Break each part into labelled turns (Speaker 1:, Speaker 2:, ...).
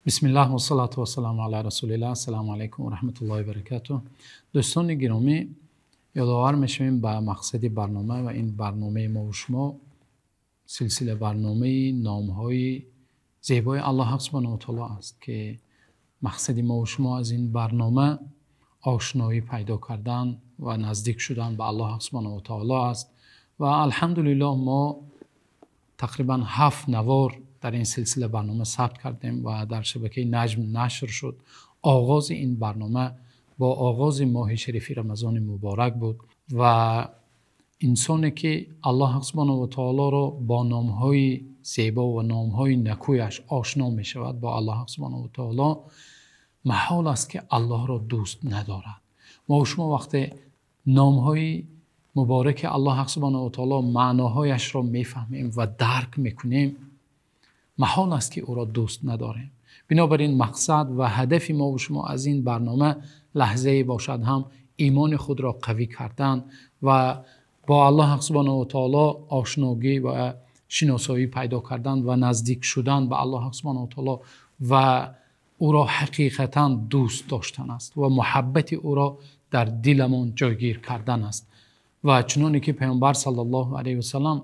Speaker 1: Бисмиллаҳ вассалату вассаламу ала расулиллаҳ. Ассалому алайкум ва раҳматуллоҳи ва баракатуҳ. Дӯстони гиромӣ, ёдовар мешавем ба мақсади барнома ва ин барномаи мо ва шумо силсила барномаи номҳои зебои Аллоҳ субҳонаҳу ва таъоло аст, ки мақсади мо ва шумо аз ин барнома ошноӣ пайдо кардан ва наздик шудан ба Аллоҳ субҳонаҳу ва таъоло аст. Ва алҳамдулиллоҳ мо тақрибан 7 навор дар ин силсила барнома сабт кардем ва дар шабакаи Наҷм нашр шуд. Оғози ин барнома бо оғози моҳи шарифи Рамазони муборак буд ва инсоне ки Аллоҳ субҳонаҳу ва таъолоро бо номҳои зебо ва номҳои некӯяш ошно мешавад бо Аллоҳ субҳонаҳу ва таъоло, маҳол аст ки Аллоҳро дӯст надорад. Мо ва шумо вақте номҳои мубораки Аллоҳ субҳонаҳу ва таъоло маъноҳояшро мефаҳмем ва дарк мекунем, маҳол аст ки ӯро дӯст надорем. Бинобар ин мақсад ва ҳадафи мо ва шумо аз ин барнома лаҳзае бошад ҳам имони худро қавӣ кардан ва бо Аллоҳ субҳонаҳу ва таъоло ошногӣ ва шиносоӣ пайдо кардан ва наздик шудан ба Аллоҳ субҳонаҳу ва таъоло ва ӯро ҳақиқатан дӯст доштан аст ва муҳаббати ӯро дар диламон ҷойгир кардан аст. Ва чуноне ки Паёмбар саллаллоҳу алайҳи васаллам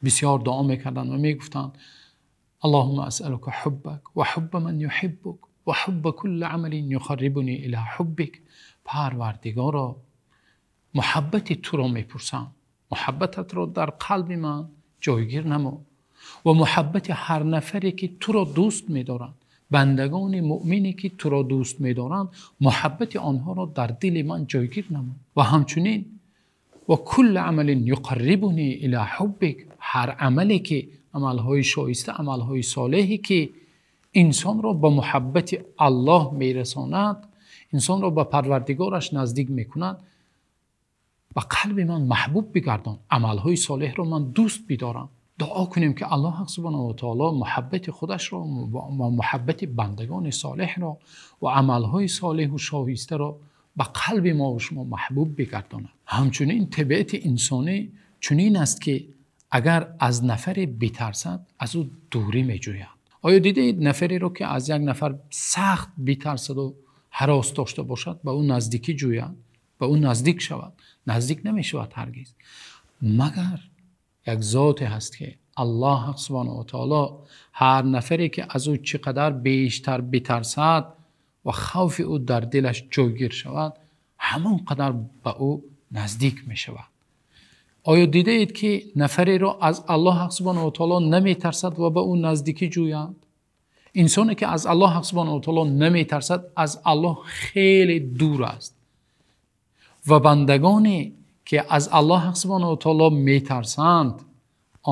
Speaker 1: бисёр дуо мекарданд ва мегуфтанд: Аллоҳумма асъалука ҳуббак ва ҳубба ман юҳиббук ва ҳубба кулли амалин юқаррибуни ила ҳуббик. Парвардигоро, муҳаббати туро мепурсам, муҳаббататро дар қалби ман ҷойгир намо ва муҳаббати ҳар нафаре ки туро дӯст медоранд, бандагони муъмине ки туро дӯст медоранд, муҳаббати онҳоро дар дили ман ҷойгир намо. Ва ҳамчунин ва кулли амалин юқаррибуни ила ҳуббик, ҳар амале ки амалҳои шоиста, амалҳои солеҳе ки инсонро ба муҳаббати Аллоҳ мерасонад, инсонро ба Парвардигораш наздик мекунад, ба қалби ман маҳбуб бигардон, амалҳои солеҳро ман дӯст бидорам. Дуо кунем ки Аллоҳ субҳонаҳу ва таъоло муҳаббати худашро ва муҳаббати бандагони солеҳро ва амалҳои солеҳу шоистаро ба қалби мо ва шумо маҳбуб бигардонад. Ҳамчунин табиати инсонӣ чунин аст ки агар аз нафаре битарсад, аз ӯ дурӣ меҷӯяд. Оё дидаед нафареро ки аз як нафар сахт битарсад ва ҳарос дошта бошад, ба ӯ наздикӣ ҷӯяд, ба ӯ наздик шавад? Наздик намешавад ҳаргиз. Магар як зоте ҳаст ки Аллоҳ субҳонаҳу ва таъоло ҳар нафаре ки аз ӯ чӣ қадар бештар битарсад ва хавфи ӯ дар дилаш ҷойгир шавад, ҳамон қадар ба ӯ наздик мешавад. Оё дидаед ки нафареро аз Аллоҳ субҳонаҳу ва таъоло наметарсад ва ба ӯ наздикӣ ҷӯяд? Инсоне ки аз Аллоҳ субҳонаҳу ва таъоло наметарсад, аз Аллоҳ хеле дур аст. Ва бандагоне ки аз Аллоҳ субҳонаҳу ва таъоло метарсанд,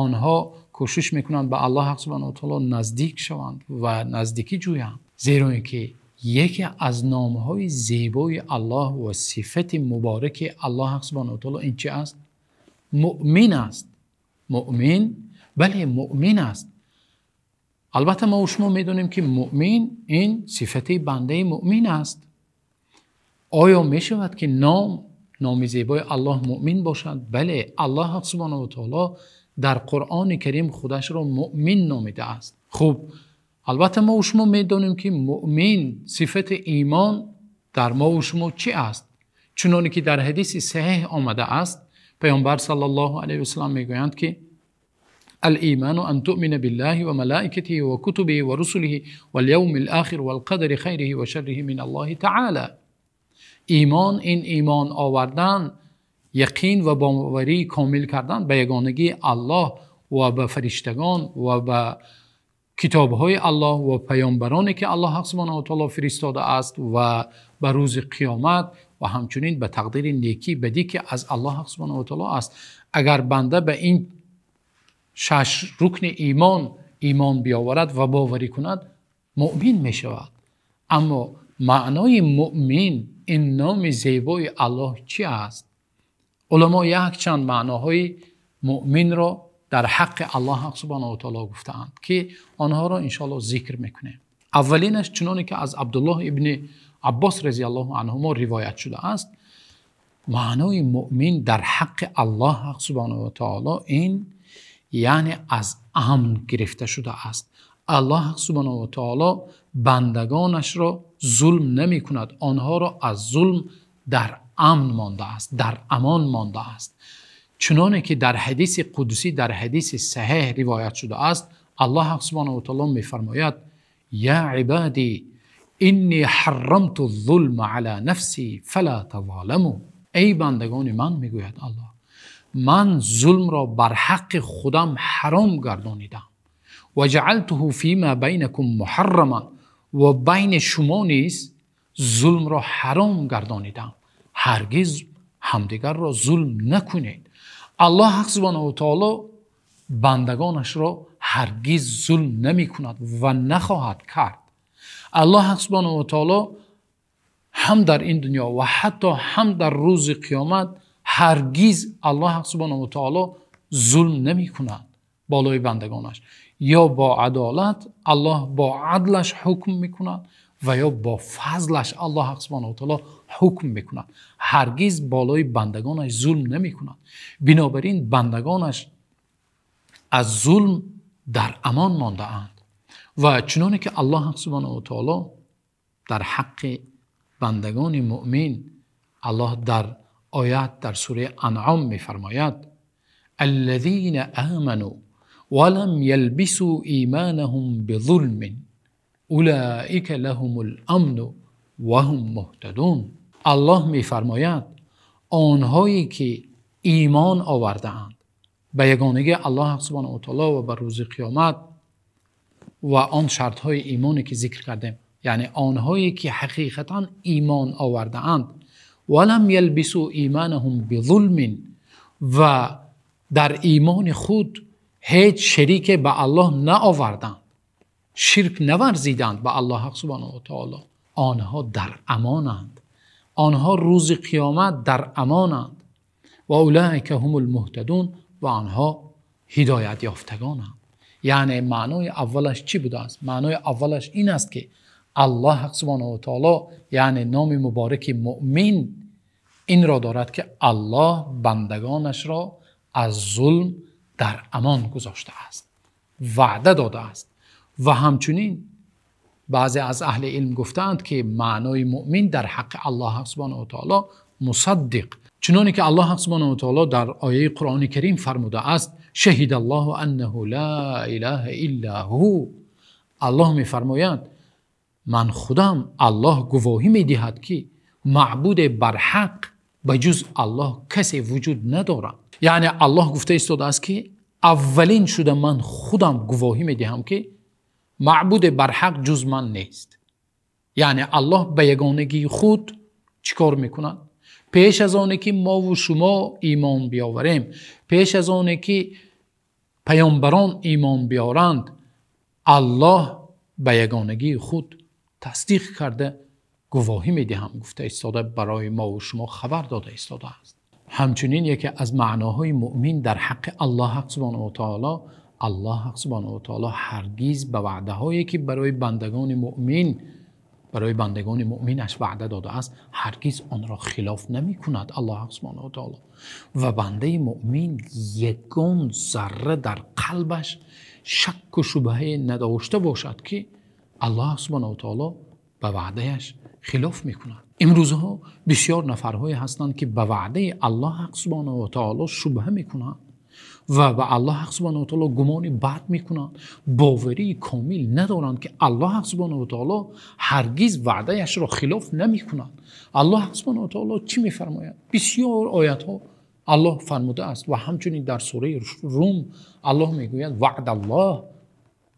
Speaker 1: онҳо кӯшиш мекунанд ба Аллоҳ субҳонаҳу ва таъоло наздик шаванд ва наздикӣ ҷӯянд. Зеро инки яке аз номҳои зебои Аллоҳ ва сифати мубораки Аллоҳ субҳонаҳу ва таъоло ин чи аст? Муъмин аст. Муъмин, бале, муъмин аст. Албатта мо шумо медонем ки муъмин ин сифати бандаи муъмин аст. Оё мешавад ки номи зебои Аллоҳ муъмин бошад? Бале, Аллоҳ субҳонаҳу ва таъоло дар Қуръони Карим худашро муъмин номидааст. Хуб, албатта мо шумо медонем ки муъмин, сифати имон дар мо ва шумо чӣ аст? Чуноне ки дар ҳадиси саҳеҳ омадааст, Паёмбар саллаллоҳу алайҳи васаллам мегӯянд ки الإيمان أن تؤمن بالله وملائكته وكتبه ورسله واليوم الآخر والقدر خيره وشره من الله تعالى. ایمان این ایمان آوردن، یقین و باوری کامل کردن به یگانگی الله و به فرشتگان و به کتاب‌های الله و پیامبرانی که الله سبحانه و تعالی فرستاده است و به روز قیامت و همچنین به تقدیر نیکی بدی که از الله سبحانه و تعالی است. اگر بنده به این 6 رکن ایمان بیاورد و باوری کند، مؤمن می شود. اما معنای مؤمن، این نام زیبای الله چی است؟ علما یک چند معناهای مؤمن را در حق الله سبحانه و تعالی گفتند که آنها را انشاءالله ذکر میکنیم. اولینش چنانی که از عبدالله ابن عباس رضی الله عنهما روایت شده است، معنای مؤمن در حق الله سبحانه و تعالی این یعنی از امن گرفته شده است. Аллоҳ субҳонаҳу ва таъоло бандагонашро зулм намекунад, онҳоро аз зулм дар амн мондааст, дар амон мондааст. Чуноне ки дар ҳадиси қудсӣ, дар ҳадиси саҳеҳ ривоят шудааст, Аллоҳ субҳонаҳу ва таъоло мефармояд: يا عبادي إني حرمت الظلم على نفسي فلا تظالموا. Эй бандагони ман, мегӯяд Аллоҳ, ман зулмро бар ҳаққи худам ҳаром гардонидам. وجعلته فيما بينكم محرما, ва байни шумо низ зулмро ҳаром гардонидам. Ҳаргиз ҳамдигарро зулм накунед. Аллоҳ субҳонаҳу ва таъоло бандагонашро ҳаргиз зулм намекунад ва нахоҳад кард. Аллоҳ субҳонаҳу ва таъоло ҳам дар ин дунё ва ҳатто ҳам дар рӯзи қиёмат ҳаргиз Аллоҳ субҳонаҳу ва таъоло зулм намекунад болои бандагонаш. Ё бо адолат Аллоҳ бо адлаш ҳукм мекунад ва ё бо фазлаш Аллоҳ субҳонаҳу ва таъоло ҳукм мекунад. Ҳаргиз болои бандагонаш зулм намекунад. Бинобар ин бандагонаш аз зулм дар амон мондаанд. Ва чуноне ки Аллоҳ субҳонаҳу ва таъоло дар ҳаққи бандагони муъмин Аллоҳ дар оят дар сураи Анъом мефармояд: الذين آمنوا ولم يلبسوا إيمانهم بظلم أولئك لهم الأمن وهم مهتدون. Аллоҳ мефармояд онҳое ки имон овардаанд ба ягонагии Аллоҳ субҳонаҳу ва таъоло ва ба рӯзи қиёмат ва он шартҳои имоне ки зикр кардем, яъне онҳое ки ҳақиқатан имон овардаанд, ولم يلبسوا إيمانهم بظلم, ва дар имони худ ҳеҷ шарике ба Аллоҳ наоварданд, ширк наварзиданд ба Аллоҳ субҳонаҳу ва таъоло, онҳо дар амонанд. Онҳо рӯзи қиёмат дар амонанд. Ва أولئك هم المهتدون, ва онҳо ҳидоят ёфтагонанд. Яъне маънои аввалаш чӣ будааст? Маънои аввалаш ин аст ки Аллоҳ субҳонаҳу ва таъоло, яъне номи мубораки муъмин инро дорад ки Аллоҳ бандагонашро аз зулм дар амон гузоштааст, ваъда додааст. Ва ҳамчунин баъзе аз аҳли илм гуфтаанд ки маънои муъмин дар ҳаққи Аллоҳ субҳонаҳу ва таъоло мусаддиқ, чуноне ки Аллоҳ субҳонаҳу ва таъоло дар ояи Қуръони Карим фармудааст: شهد الله أنه لا إله إلا هو. Аллоҳ мефармояд ман худам Аллоҳ гувоҳӣ медиҳад ки маъбуде барҳақ ба ҷуз Аллоҳ касе вуҷуд надорад. Яъне Аллоҳ гуфта истодааст ки аввалин шуда ман худам гувоҳӣ медиҳам ки маъбуде барҳақ ҷуз ман нест. Яъне Аллоҳ ба ягонагии худ чӣ кор мекунад? Пеш аз оне ки мову шумо имон биёварем, пеш аз оне ки паёмбарон имон биёранд, Аллоҳ ба ягонагии худ тасдиқ карда гувоҳӣ медиҳам гуфта истода, барои мову шумо хабар дода истодааст. Ҳамчунин яке аз маъноҳои муъмин дар ҳаққи Аллоҳ субҳонаҳу ва таъоло, Аллоҳ субҳонаҳу ва таъоло ҳаргиз ба ваъдаҳое ки барои бандагони муъмин, барои бандагони муъминаш ваъда додааст, ҳаргиз онро хилоф намекунад Аллоҳ субҳонаҳу ва таъоло. Ва бандаи муъмин ягон зарра дар қалбаш шакку шубҳае надошта бошад ки Аллоҳ субҳонаҳу ва таъоло ба ваъдааш хилоф мекунад. Имрӯзҳо бисёр нафарҳое ҳастанд ки ба ваъдаи Аллоҳ субҳонаҳу ва таъоло шубҳа мекунанд ва ба Аллоҳ субҳонаҳу ва таъоло гумони бад мекунанд, боварии комил надоранд ки Аллоҳ субҳонаҳу ва таъоло ҳаргиз ваъдаашро хилоф намекунад. Аллоҳ субҳонаҳу ва таъоло чӣ мефармояд? Бисёр оятҳо Аллоҳ фармудааст ва ҳамчунин дар сураи Рум Аллоҳ мегӯяд: وعد الله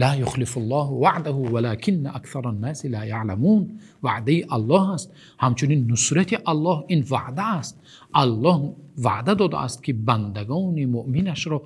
Speaker 1: لا يخلف الله وعده ولكن أكثر الناس لا يعلمون. Ваъдаи Аллоҳ аст. Ҳамчунин нусрати Аллоҳ ин ваъда аст. Аллоҳ ваъда додааст ки бандагони муъминашро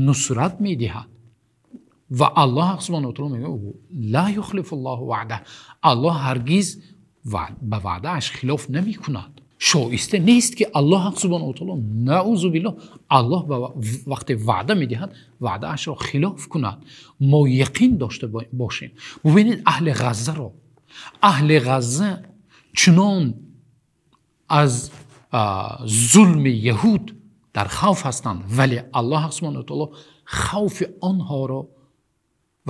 Speaker 1: нусрат медиҳад. Ва Аллоҳ субҳонаҳу ва таъоло мегӯяд: لا يخلف الله وعده. Аллоҳ ҳаргиз ба ваъдааш хилоф намекунад. Шоиста нест ки Аллоҳ субҳонаҳу ва таъоло, наъузу биллоҳ, Аллоҳ вақте ваъда медиҳад ваъдаашро хилоф кунад. Мо яқин дошта бошем. Бубинед аҳли Ғаззаро. Аҳли Ғазза чунон аз зулми яҳуд дар хавф ҳастанд, вале Аллоҳ субҳонаҳу ва таъоло хавфи онҳоро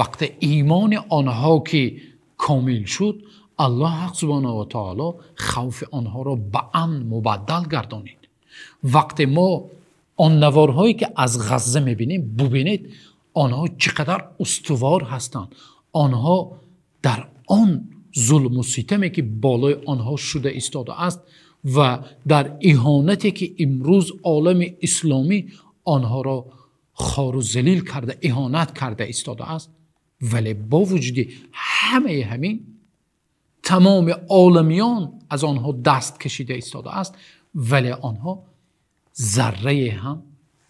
Speaker 1: Вақте имони онҳо ки комил шуд, Аллоҳ субҳонаҳу ва таъоло хавфи онҳоро ба амн мубаддал гардонид. Вақте мо он наворҳое ки аз Ғазза мебинем, бубинед онҳо чӣ қадар устувор ҳастанд. Онҳо дар он зулму ситаме ки болои онҳо шуда истодааст ва дар иҳонате ки имрӯз олами исломӣ онҳоро хору залил карда, иҳонат карда истодааст, вале бо вуҷуди ҳамаи ҳамин тамоми оламиён аз онҳо даст кашида истодааст, вале онҳо заррае ҳам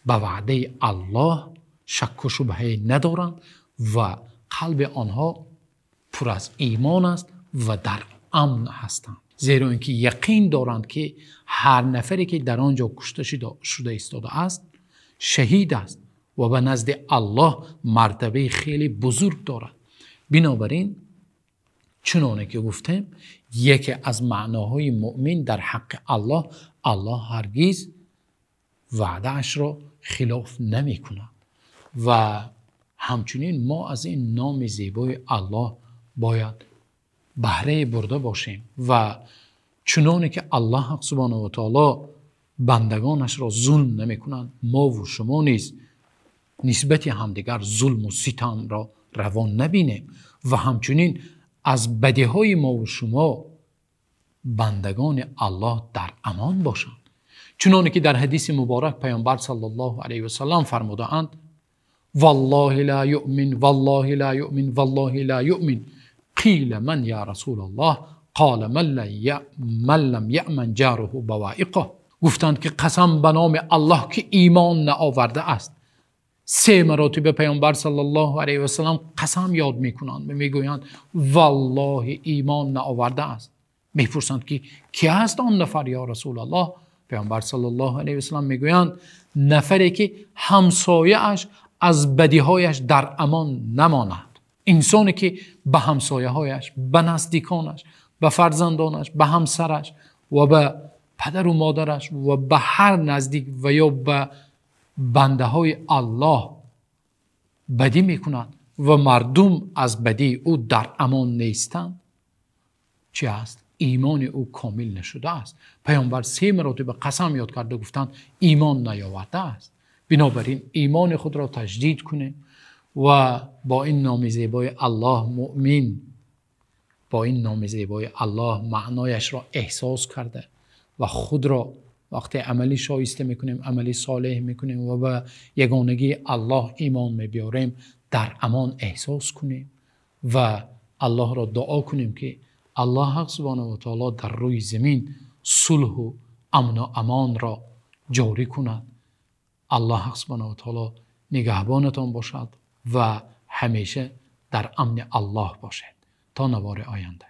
Speaker 1: ба ваъдаи Аллоҳ шакку шубҳае надоранд ва қалби онҳо пур аз имон аст ва дар амн ҳастанд, зеро инки яқин доранд ки ҳар нафаре ки дар он ҷо кушта шуда истодааст шаҳид аст ва ба назди Аллоҳ мартабаи хеле бузург дорад. Бинобар ин чуноне ки гуфтем, яке аз маъноҳои муъмин дар ҳаққи Аллоҳ, Аллоҳ ҳаргиз ваъдаашро хилоф намекунад. Ва ҳамчунин мо аз ин номи зебои Аллоҳ бояд баҳрае бурда бошем ва чуноне ки Аллоҳ субҳонаҳу ва таъоло бандагонашро зулм намекунад, мо ва шумо низ нисбати ҳамдигар зулму ситамро раво набинем ва ҳамчунин аз бадиҳои мо ва шумо бандагони Аллоҳ дар амон бошанд. Чуноне ки дар ҳадиси муборак Паёмбар саллаллоҳу алайҳи васаллам фармудаанд: валлоҳи ла юъмин, валлоҳи ла юъмин, валлоҳи ла юъмин. қила ман я расулаллоҳ? қола ман лам яъман ҷоруҳу бавоиқаҳ. Гуфтанд ки қасам ба номи Аллоҳ ки имон наовардааст. Се маротиба Паёмбар саллаллоҳу алайҳи васаллам қасам ёд мекунанд ва мегӯянд валлоҳи имон наовардааст. Мепурсанд ки кӣ ҳаст он нафар ё расулаллоҳ? Паёмбар саллаллоҳу алайҳи васаллам мегӯянд нафаре ки ҳамсояаш аз бадиҳояш дар амон намонад. Инсоне ки ба ҳамсояҳояш, ба наздиконаш, ба фарзандонаш, ба ҳамсараш ва ба падару модараш ва ба ҳар наздик ва ё ба бандаҳои Аллоҳ бадӣ мекунад ва мардум аз бадии ӯ дар амон нестанд, чӣ аст? Имони ӯ комил нашудааст. Паёмбар се маротиба қасам ёд карда гуфтанд имон наёвардааст. Бинобар ин имони худро таҷдид кунем ва бо ин номи зебои Аллоҳ муъмин, бо ин номи зебои Аллоҳ маънояшро эҳсос карда ва худро вақте амали шоиста мекунем, амали солеҳ мекунем ва ба ягонагии Аллоҳ имон мебиёрем, дар амон эҳсос кунем ва Аллоҳро дуо кунем ки Аллоҳ субҳонаҳу ва таъоло дар рӯи замин сулҳу амну амонро ҷорӣ кунад. Аллоҳ субҳонаҳу ва таъоло нигаҳбонатон бошад ва ҳамеша дар амни Аллоҳ бошед. То навори оянда.